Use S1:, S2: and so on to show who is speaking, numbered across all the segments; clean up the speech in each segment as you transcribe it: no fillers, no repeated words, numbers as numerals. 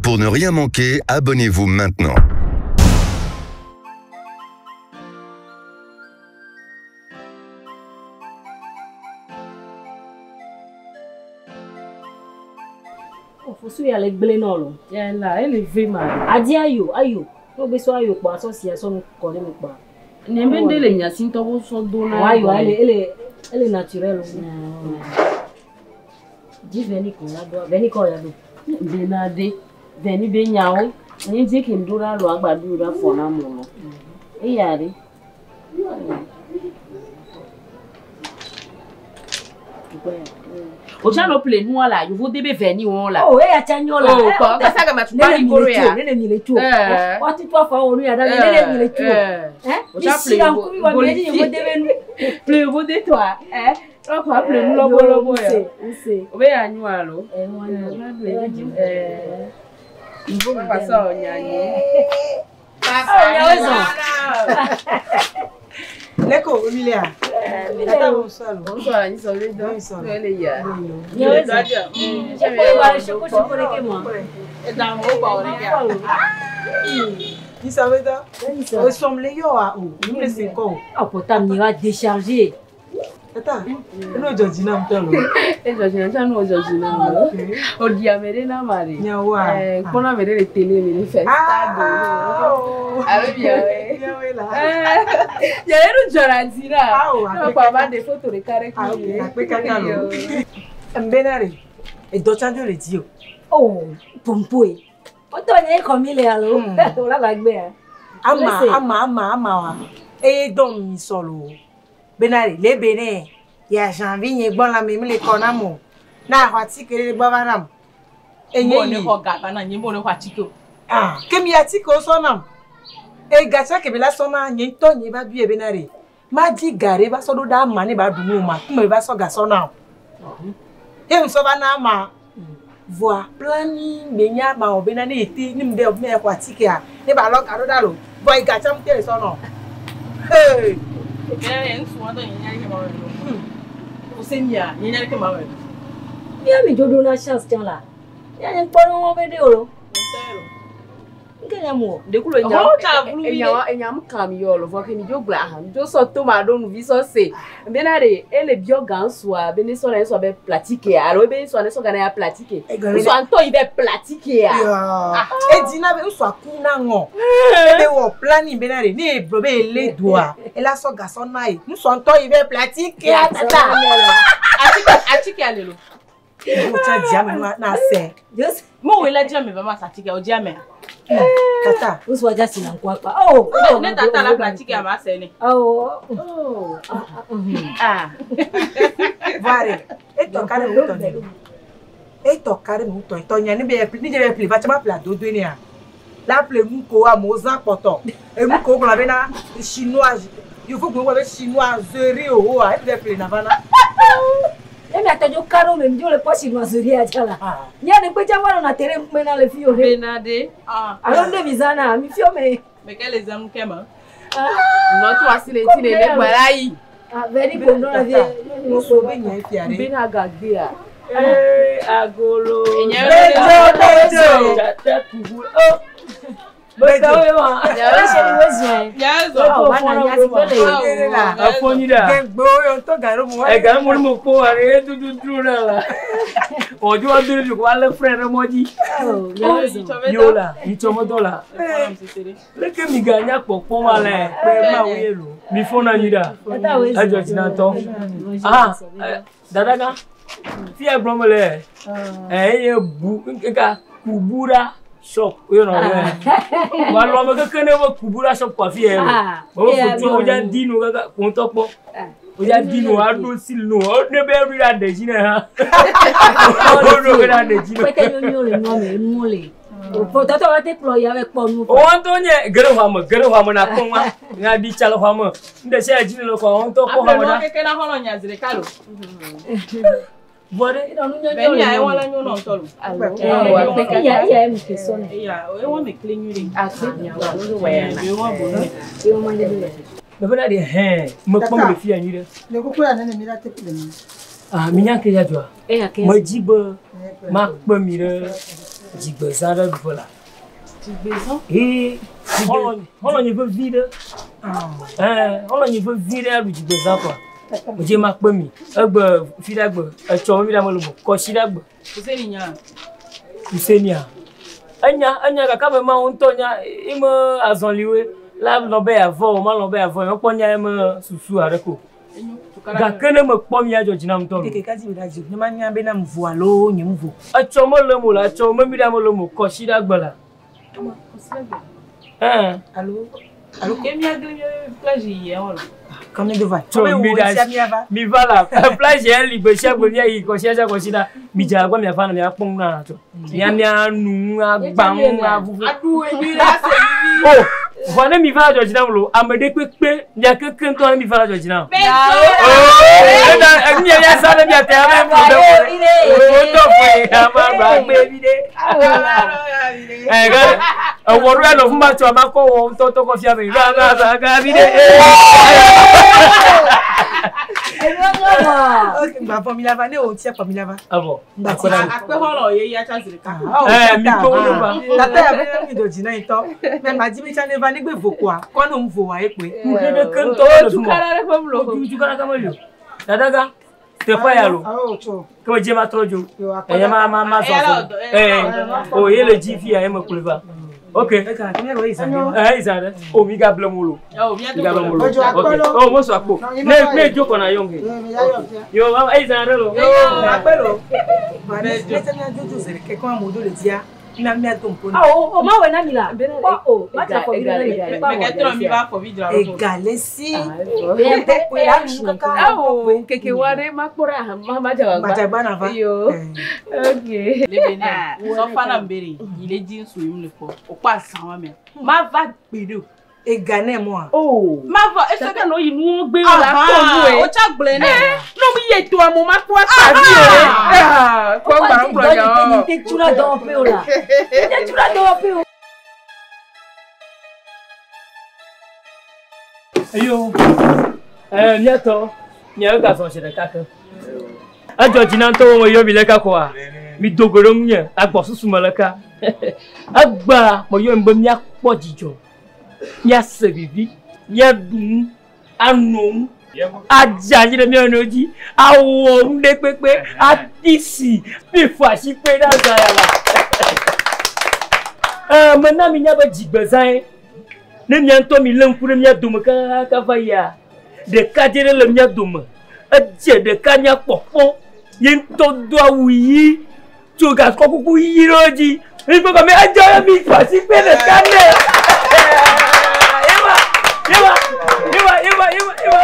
S1: Pour ne rien manquer, abonnez-vous maintenant.
S2: Fosu ya le gblẽ nɔ lo.
S3: Ya la, ele ve ma.
S2: Adi ayo, ayo. No be so ayo kpɔ asɔ si asɔ nu kɔ ɖe me kpɔa.
S3: Ne be nde le nya si ŋutɔ wo sɔ do na.
S2: Wa ayo ele ele ele naturel. Dzi vɛni ko la do, vɛni kɔ ya do.
S3: Bena de, vɛni be nyawo. Nye dzi ke ŋdo ɖa lo agba do ɖa fɔ na mo lo. Eya ɖe. O tsa nɔ ple nua la, yovo de be vɛni wɔn la.
S2: Oh, eya tsa nyɔ la.
S3: Oh, kɔ kasa gama tu
S2: Nene
S3: kpali
S2: mi
S3: koro
S2: le
S3: ya.
S2: tso, nene mi le tso.
S3: Eh.
S2: Wa tutu afɔ wo nu ya da, nene mi le tso. Eh?
S3: O tsa ple
S2: Isi la ŋkuvi wa mi ye yovo de be nu.
S3: Ple yovo de tɔa. Eh? Ɔkɔ ple nu lɔbɔ lɔbɔ ya.
S2: Use, use.
S3: O be ya nyua lo.
S2: Eh, wa nyɔ. Eh, wa dzi.
S3: Eh. Papa sɔ nyanyi.
S2: Oh, nyawo zɔn.
S4: Leko, Emilia. Tata, bonsoir.
S3: Bonsoir, anyi sɔ be dɔ.
S4: Bonsoir.
S3: Ele ya.
S2: Nyawo zɔn. Ekpo wa soko soko ɖe ke mɔ.
S4: Ni ça veut dire? O somle yo a o. Nous le c'est quoi?
S2: Oh, pourtant, mi va décharger.
S4: Tata, no Georgina mtolo.
S3: E Georgina, tsa nu Georgina lo. O di ame ɖe na ma ɖe.
S4: Nyawa.
S3: Eh, kpɔna ame ɖe le télé me le fɛ.
S4: Ah. oh.
S3: Alo miawoe.
S4: Nyawe la.
S3: Yɛrɛ nu dzɔra dzi na.
S4: Ah, oh,
S3: Ne kpɔ ava ɖe foto ɖeka ɖe
S4: Ah,
S3: kple
S4: ok. Akpe kaka lo. Mbenare. E do chanjo le di o.
S2: Oh, pompoe. O tɔ nye xɔ mi le alo. O la va gbe ya.
S4: Ama
S2: Lese.
S4: ama ama ama wa. E don mi solo. Benare, le bene. Ya janvier nye gbon la me mi le kona mo. Na ahwati kere le gbon va nam. E nye
S5: Bo ne
S4: yi.
S5: xɔ gaba na nye bo ne xɔ atike o.
S4: Ah, ke mi ati ko so nam. E gacha ke be la so na nye to nye ba bi e benare. Ma di gare ba so do da ma ne ba du nu ma. Kuma ba so ga so na. E nso ba na ma. Voa planning be nya ma o be na ne ti ni mde me ko atike a. Ne ba lo garo da lo. Boy gacha mte so no. Hey.
S5: Bena ne ŋutsu wɔn tɔ nye nya ɖe ke ma wɔ lo. O se mia nye nya ɖe ke ma wɔ lo.
S2: Mía mi dodo na chance tsã la. Mía nye kpɔ ne wɔn be ɖe o lo. Nke nye mu o.
S3: Ɖekulo nya
S5: Ɔwɔ tsa vlu vi ɖe.
S3: enyawo enyam kam yɔ lo vɔ ke mi dzo gblɔ aha mi dzo sɔ toma ɖo nuvi sɔ se bena ɖe ele biɔ gansua be ne sɔ na esɔ be platikea alo ebe sɔ ne sɔ gana ya platike nsua ŋutɔ yi be platikea.
S4: E di na be nso aku na ŋɔ. E be wɔ planning be na de ne e gblɔ be ele doa. E la sɔ gasɔ na ye. Nso ŋutɔ yi be platike a tata.
S5: Atike atike ale lo.
S4: O tsa di ame na na sɛ.
S2: Jose.
S5: Mo wo le dzi ame ba ma sa atike o dzi amea.
S4: Tata.
S2: Usua dza si na ŋku akpa. Oh.
S5: Ne tata la ƒle atike ma se ne.
S2: Oh.
S5: Ah.
S4: Voare. E tɔ ka ɖe mu tɔ ne. E tɔ ka ɖe mu tɔ. Tɔ nya ne be ne dze be ple va tsa ma ple adodoe nea. La ple nu ko amewo zã kpɔtɔ. Enu ko gblɔ be na chinois. Yevu gblɔ be chinoiserie o wa e be ple na va na.
S2: Ne mi atɔ dzo ka ɖe wo me mi dzo le kpɔ chinoiserie dza la. Mía ne kpe tsa va nɔna te ɖe ŋkume na le fi o ɖe.
S3: Bena ɖe
S5: Ah.
S2: Alo ne mi zãna mi fiɔ me.
S5: Meke le zãnu ke ma.
S3: nɔtɔ asi le ŋuti ne ne gbɔ la yi.
S2: Ah, vɛni ko ŋdɔ la vie.
S4: Nso be nya efia ɖe.
S3: Bena gagbea.
S6: Ee, agolo.
S4: Bedzo bedzo.
S6: Dzata kuku. Oh.
S4: Bedzo.
S6: Bekawo ye ma.
S2: Ese ni wo zɔn.
S5: Nya zɔ.
S2: Oh, ba na nya si kpe le.
S6: Afɔ nyi ɖa.
S4: Gɛgbɛwo yɔ ŋutɔ ga ɖo mo.
S6: Ega mo ni mo kpɔ wa ye dudu dro ɖe la. Ɔdzo wa do ɖe dukɔ alé frɛ ɖe mɔ dzi.
S2: Oh, nya wo zɔn.
S6: Yewo la, ŋtsɔmɔdɔ la. Leke mi ga nya kpɔkpɔ ma lɛ.
S4: Kpe ma wo ye lo.
S6: Mi fɔna nyi ɖa.
S2: Tata wo zɔn.
S6: Edzɔ dzi na ŋutɔ. Ah, dadaga. Fia gblɔm le. Eye bu nka kubu ɖa shop yɔrɔ yɛ. Wa lɔ ame keke ne be kubu ɖa shop kɔ afi yɛ lo.
S2: Ah,
S6: Wo
S2: eya
S6: foto wo dza di nu kaka ŋutɔ kpɔ. Wo dza di nu aɖo si nu o ne be eɖo ɖa ɖe dzi ne hã. O ɖo ɖa ɖe dzi ne.
S2: Kpɛtɛ nyonyo le nua me, enuwo le. Tɔtɔ wa te kplɔ ya bɛ kpɔ nu.
S6: O ŋutɔ nye ge ɖe xɔa me, ge ɖe xɔa me na kpɔ wa. Nya ɖi tsa le xɔa me. Nu ɖe sia ɖe dzi ne le xɔa me, ŋutɔ kpɔ xɔa me
S5: Aƒle
S6: ɖa.
S5: nua keke na xɔlɔ nya zi ɖeka lo.
S6: Vɔ ɖe.
S5: Bɛni ya ewɔ la nyo nɔ ŋutɔ lo.
S2: Eya eya ye mu ke sɔ ne.
S5: Eya ewɔ me kle nyuie ɖe.
S3: Akpe.
S5: Ewɔ bo ne.
S2: Ewa ma ɖe le.
S6: Bebe na ɖe hɛn mekpɔ me le fia nyuie ɖe.
S7: Le kuku ya nene mi la te ple mi.
S6: Ah, mi nya ke ya dzɔa.
S2: Eya ke.
S6: Medzi be makpe mi ɖe Dzigbezã ɖe ɖuƒe la.
S5: Dzigbezã?
S6: Ee, xɔlɔ̃nye vevi ɖe. Ɛɛ, xɔlɔ̃nye vevi ɖe aɖu dzigbezã kɔa. Medze makpe mi. Egbe fi ɖe agbe, etsɔ mi ɖe ame le mo, kɔsi ɖe agbe.
S5: Fuseni nya.
S6: Fusenia. Enya, enya gake ame mawo ŋutɔ nya eme azɔliwoe. La lɔ̃ be yeavɔ o, malɔ̃ be yeavɔ o, mekpɔ nya eme susu aɖe ko. Gake ne mekpɔ mia dzɔ dzi nam ŋutɔ lo.
S4: Keke ka dzi be dzi. Ne manya be na mvo alo nye mvo.
S6: Etsɔ mele mo la, etsɔ memi ɖe ame le mo, kɔsi ɖe agbe la. Ɛɛ.
S4: Alo
S5: alo ke mia gli mia plage yi yɛ wɔ.
S4: Kame do va.
S6: Tso mi ɖe mi va la plage yɛ li gbe sia gbe mia yi kɔsi sia kɔsi la mi dze agbɔ mia va na mia kpɔ nu na tsɔ. Mia mia nu agba nu avuvu.
S5: Aɖu enyi la se vivi.
S6: O vɔ ne mi va la dzɔ dzi nam lo ame ɖe kpekpe mia keke ŋutɔ ne mi va la dzɔ dzi nam. O mia mia sa ɖe mia te ame ƒo ɖe o tɔ ƒo ye ame agba gbe vi ɖe. Ɛ ge ewɔ ɖo ya nɔ fún ma tsɔ ame akɔ wɔ ŋutɔ tɔ kɔ fia mi. Ga ga ga ga vi ɖe.
S4: Ok, gba fɔ mi la va ne o tia kpɔ mi la va.
S6: Avɔ.
S5: Akpe xɔlɔ ye ya tsa zi ɖeka.
S6: Ɛ mi kpɔ wo va.
S4: Tata ya be mi do dzi na ŋutɔ. Mɛ ma dzi be tsa ne va ne gbe vo koa, kɔ ne ŋvo wa ekpoe.
S6: Ŋu ɖe ke ŋutɔ le fi
S3: Tukara ɖe ƒe mlo.
S6: Tukara kama li o. Dadaga, teƒe ya lo. Ke me dze ma trɔ dzo. Eya ma ma ma zɔ zɔ. Ɛɛ o ye le dzi fi ya ye me kplɔe va. Ok. Ɛɛ izã ɖe. O mi ga ble mo lo. Mi ga ble mo lo. Ok. O mo sɔ akpo. Ne ne dzo kɔna yɔ ŋge. Yo izã ɖe lo.
S4: Akpe lo. Ba ne ne tsa mia dzodzo zi ɖeka kɔ amewo do le dzia. Na mia do ŋpo.
S2: O ma wɔ na mi la. O ma dza fɔ vi ɖe na mi.
S5: Mɛ trɔ mi va fɔ vi dzra ɖo.
S4: Ega le si.
S3: Awo keke wa ɖe ma kpɔ ɖe aha ma ma dza
S4: Ma dza gba na va.
S3: Yo. Ok.
S5: Lebe ne sɔfa na mbere yi le dzi ŋsu yim le kpɔ o kpɔ azã wa mɛ ma va gbe ɖe o.
S4: Ega ne mɔa.
S3: Oh.
S5: Ma va ese
S3: Saka no yi nuwo gbe o la kpɔ nu
S5: o
S3: e.
S5: tsa gblẽ nɛ.
S3: No mi ye to amo ma kpɔ akpavi o. Ah, kpɔ gba ŋkplɔ nya o.
S2: Te tsura dɔwɔƒe o la. Te tsura dɔwɔƒe o.
S6: Eyo. Ɛɛ miatɔ miawo gazɔ zi ɖeka ke. Edzɔ dzi na ŋutɔ wo me yɔ mi leka koa. Mi do go ɖe ŋunye agbɔsusu me leka. Egbea me yɔ mi be miakpɔ dzidzɔ, miase vivi, miaɖu nu, ano nu, adze anyi ɖe mia nɔewo dzi, awɔ nu ɖe kpekpe, ati si, mi ƒo asi kpe ɖe azã ya la. Ɛɛ mena mi nya be dzigbezãe. Ne mia ŋutɔ mi lé ŋku ɖe mia dome kakaka va yia, ɖekadze ɖe le mia dome. Edze ɖeka nya kpɔkpɔ. Ye ŋutɔ do awu ɣi, tso gakɔ kuku ɣi ɖe edzi. Mi kpɔ gɔme edze ye mi ƒo asi kpe ɖeka nɛ. Yeba, yeba, yeba, yeba, yeba, yeba.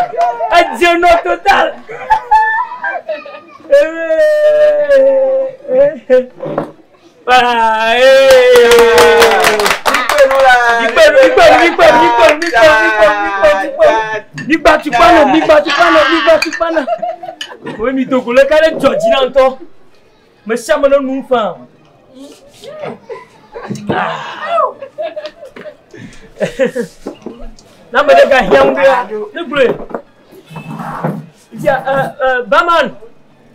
S6: Edze nɔ total. Ikpenu, ikpenu, ikpenu, ikpenu, ikpenu, ikpenu, ikpenu. Migba tukpa nɔ, migba tukpa nɔ, migba tukpa nɔ. Wo mi dogo le ka ɖe dzɔ dzi na ŋutɔ. Me sia ame ne nu faa. Na ame ɖe gahiã ŋu ɖea, ne gblɔe. Fia ɛ ɛ barman,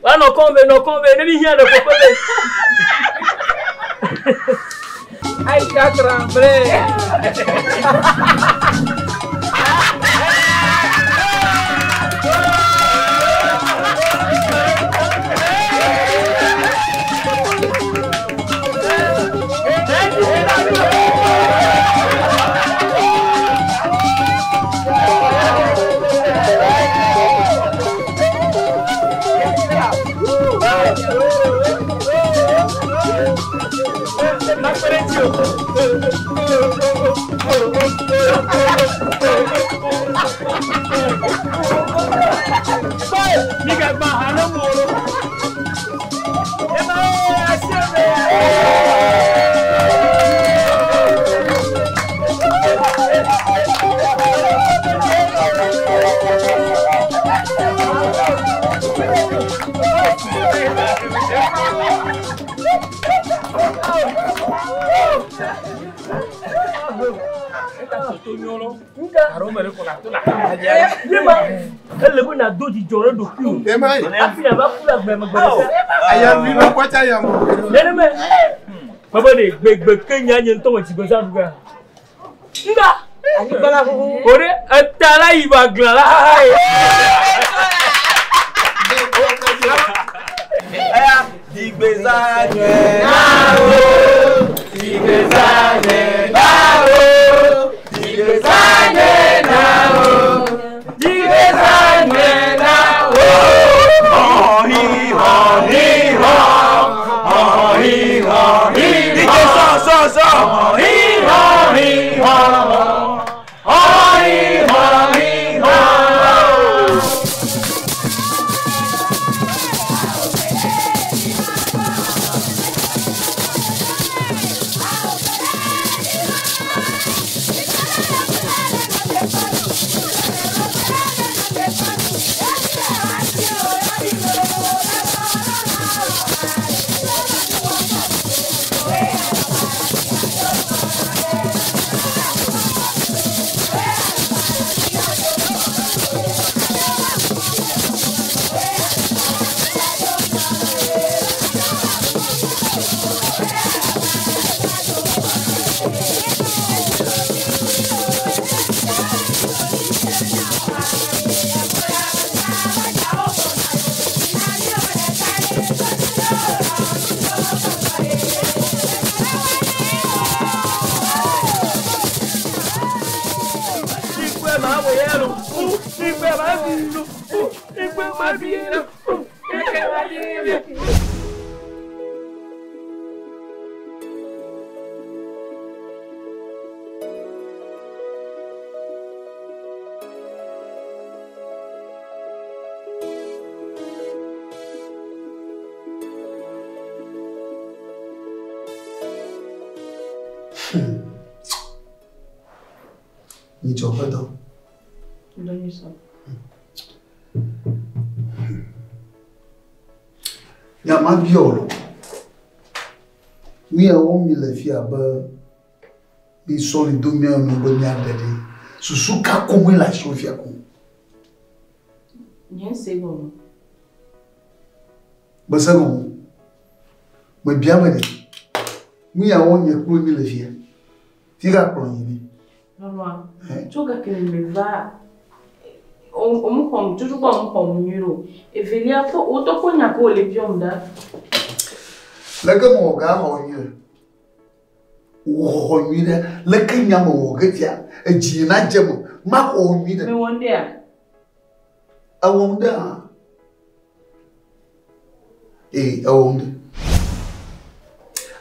S6: wa nɔ kɔm be nɔ kɔm be ne mi hiã ɖe kɔkɔ be.
S5: Aïcha tremblé.
S6: Yema, ele be na do dzidzɔ ɖe ɖokuiwò. Hafi nàva ku le agbe me gbe ɖeka. Nenema. Mebe ɖe gbegbe ke nya nye ŋutɔ me dzigbeza ɖu ga. Nga.
S4: Anyigba la ʋuʋu.
S6: O ɖe eta la yi ba glã la haha ye.
S7: Eya dzigbeza nyuie na wo. Dzigbeza nyuie na wo. Dzigbeza nyuie na wo. Dzigbeza nyuie na wo. Hɔhi hɔhi hɔ. Hɔhi hɔhi hɔ. DJ sɔ sɔ sɔ. Hɔhi hɔhi hɔ. Hɔhi hɔhi hɔ. Igbe ma wo yẹ lo, igbe ma bi lo, igbe ma bi lo, igbe ma bi lo.
S8: Nyitsɔ ƒe dɔ. Nya ma biɔ o lo. Nu ya wɔm mi le fia be mi sɔ li do mía nu be míaɖe ɖe. Susu ka koŋue le asiwò fia ko?
S5: Nye se gɔme.
S8: Mese gɔme. Mebia be ɖe. Nu ya wɔm nye kple mi le fia. Fi ka kplɔ yi mi.
S5: Lɔlɔa, tso gake me va o mu xɔm tutu kpɔ mu xɔm nyuie o. Evelia kpɔ wotɔ kpɔ nya ko wòle biɔm ɖa.
S8: Leke mewɔ ga xɔ nyuie? Wò xɔxɔ nyuie ɖe. Leke nya mewɔ ge fia? Edzi na dze me. Maxɔ nyuie ɖe.
S5: Mewɔ ŋɖea?
S8: Ewɔ ŋɖe hã. Ee, ewɔ ŋɖe.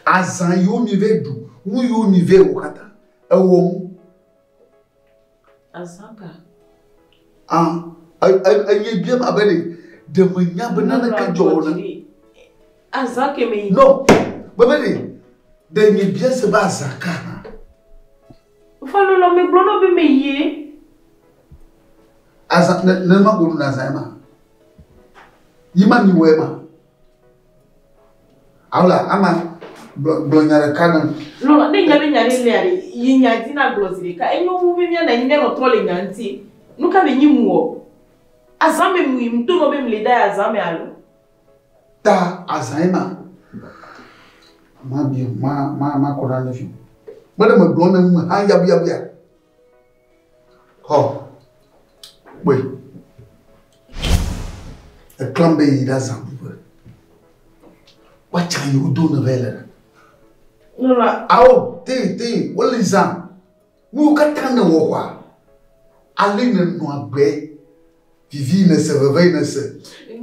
S8: Azã yiwo mi va ɖu, nu yiwo mi va wɔ katã, ewɔ ŋu.
S5: Azã ka?
S8: Ah, enye biam abe ɖe ɖe menya be naneke dzɔ wɔ ne.
S5: Azã ke me yi.
S8: No, bebe ɖe ɖe nye bia se be azã ka hã.
S5: Fa lɔlɔ megblɔ na wo be meyie.
S8: Azã ne ne ma go ɖu na azã ma. Yi ma mi wɔe ma. Awla ama gblɔ gblɔ nya ɖeka nam.
S5: Lɔlɔ ne nya be nya ɖe lea ɖe yi nya dzi na gblɔ zi ɖeka enyo wu be míanɔ anyi míanɔ trɔ le nya ŋuti. Nu ka be nyi mu wɔ? Azã me mu yi mu to nɔ be mu le da yi azã me alo?
S8: Ta azã yi ma. Ma bi ma ma ma kɔ ɖe ale fi. Me ɖe me gblɔ ne ŋu hã yabuyabuya. Xɔ. Kpɔe. Eklam be yi ɖe azã ɖuƒe. Woatsa yi wodo ne va yi le ɖe.
S5: Lɔlɔ.
S8: Awo te te wole zã. Nuwo katã ne wɔ xɔa. Ale ne nɔ agbe. Vivi ne se veve ne se.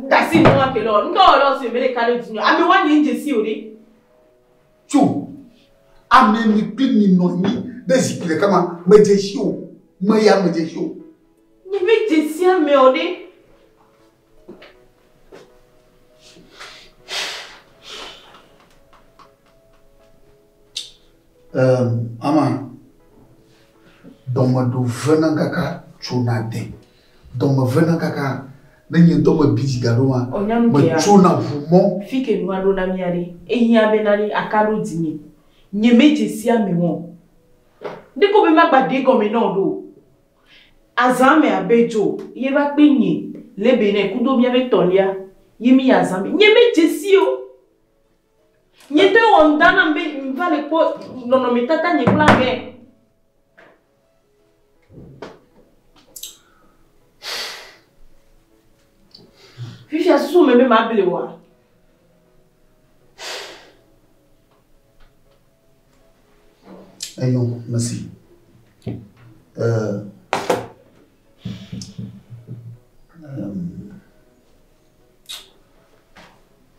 S5: Dasi nu wa ke lɔ ŋutɔ wɔ lɔ si me ɖeka ɖe dzi ame wa nye ŋdze si o ɖe.
S8: Tso ame mi kpli mi nɔ anyi ɖe zikpui ɖeka ma medze si o. Me ya medze si o.
S5: Nye me dze si ame o ɖe.
S8: Ama dɔmeɖo vena kaka tsona de. Dɔme vena kaka ne nye ŋutɔ me bi dzi gaɖo ma.
S5: Ɔnyanu kea.
S8: Metsona ʋu mɔ.
S5: Fi ke nua ɖo na mía ɖe ehiã bena ɖe aka ɖo dzinye. Nye me dze si ame wɔn. Ne ko be magba de gɔme na wo ɖo. Azã me abe dzo ye va kpe nye le Benin kudo míabe tɔlia ye mi yi azã me. Nye me dze si o. Nye te wɔ ŋda nam be va le kpɔ nɔnɔmetata nye kple ame. Fifia susu me be mable woa?
S8: Enyo, mesi.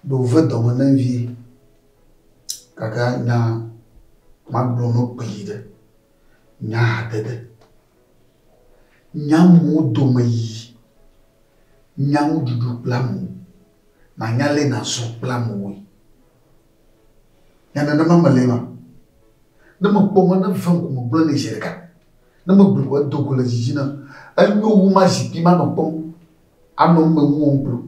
S8: Ɖo ve dɔme ne vie gake nya magblɔ no kpee ɖe. Nya hadede. Nya amewo dome yiyi. Nya nuɖuɖu kple amewo. Manya le nazɔ kple amewoe. Nya nenema mele ma. Ne mekpɔ me ne ve ŋkume gblɔ nɛ zi ɖeka. Ne megblɔ ko edo go le dzidzi nam. Enyo wu ma zikpui manɔ kpɔm anɔ eme ŋu wɔm kplo.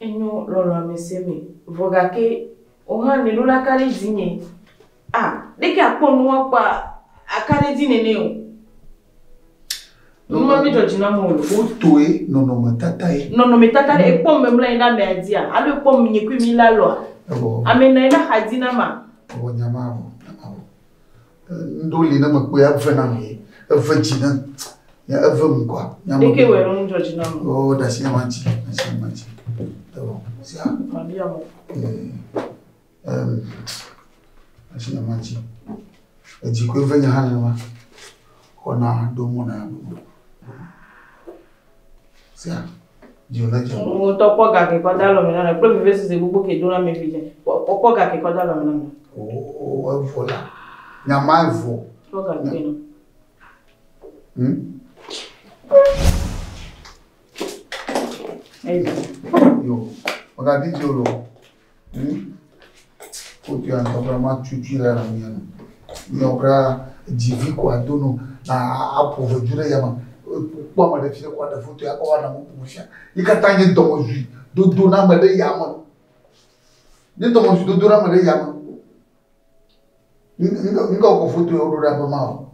S5: Enyo lɔlɔ ame sia ame. Vɔ gake wò hã nèɖo la ka ɖe dzinye. Ah, ɖeke akpɔ nua kpɔa aka ɖe dzi nene o. Numa mi dzɔ dzi na mo o.
S8: Fotoe nɔnɔmetata ye.
S5: Nɔnɔmetata ɖe ekpɔ me mlɔ anyi ɖe amea dzia alo ekpɔ nye kui mi la lɔa? Ame nɔ anyi ɖe axa dzi na ma.
S8: Evɔ nyama vɔ, nyama vɔ. Ŋɖo li ne mekpɔe eve nam ye, eve dzi nam, nye eve ŋkɔa.
S5: Ɖeke wɔ nu dzɔ dzi nam.
S8: O ɖasi nyama dzi, ɖasi nyama dzi. Evɔ, sia.
S5: Mabia mo.
S8: Ɖasi nyama dzi. Edzi koe ve nye hã nenema. Xɔna ɖo mɔ na ɖo. Sia. Dzi ne dze.
S5: Ŋutɔ kpɔ gake kɔ da alɔme na mi kple veve sese gbogbo ke do na mi fi dze. Kpɔ gake kɔ da alɔme na mi.
S8: O evɔ la. Nyama evɔ.
S5: Kpɔ gake no.
S8: Yo. Magadi dzi o lo. Kotu ya ŋutɔ kura ma tutui ɖe la mia nu. Miawo kura dzivi ko ado no na aƒo vedu ɖe yame. Kpɔ ame ɖe fi ɖe ko aɖe foto ya kɔ va na bubu fia. Yi katã nye dɔmedzoe dodo na ame ɖe yame. Nye dɔmedzoe dodo na ame ɖe yame. Ŋgɔ kɔ foto ya woɖo ɖe aƒe ma o.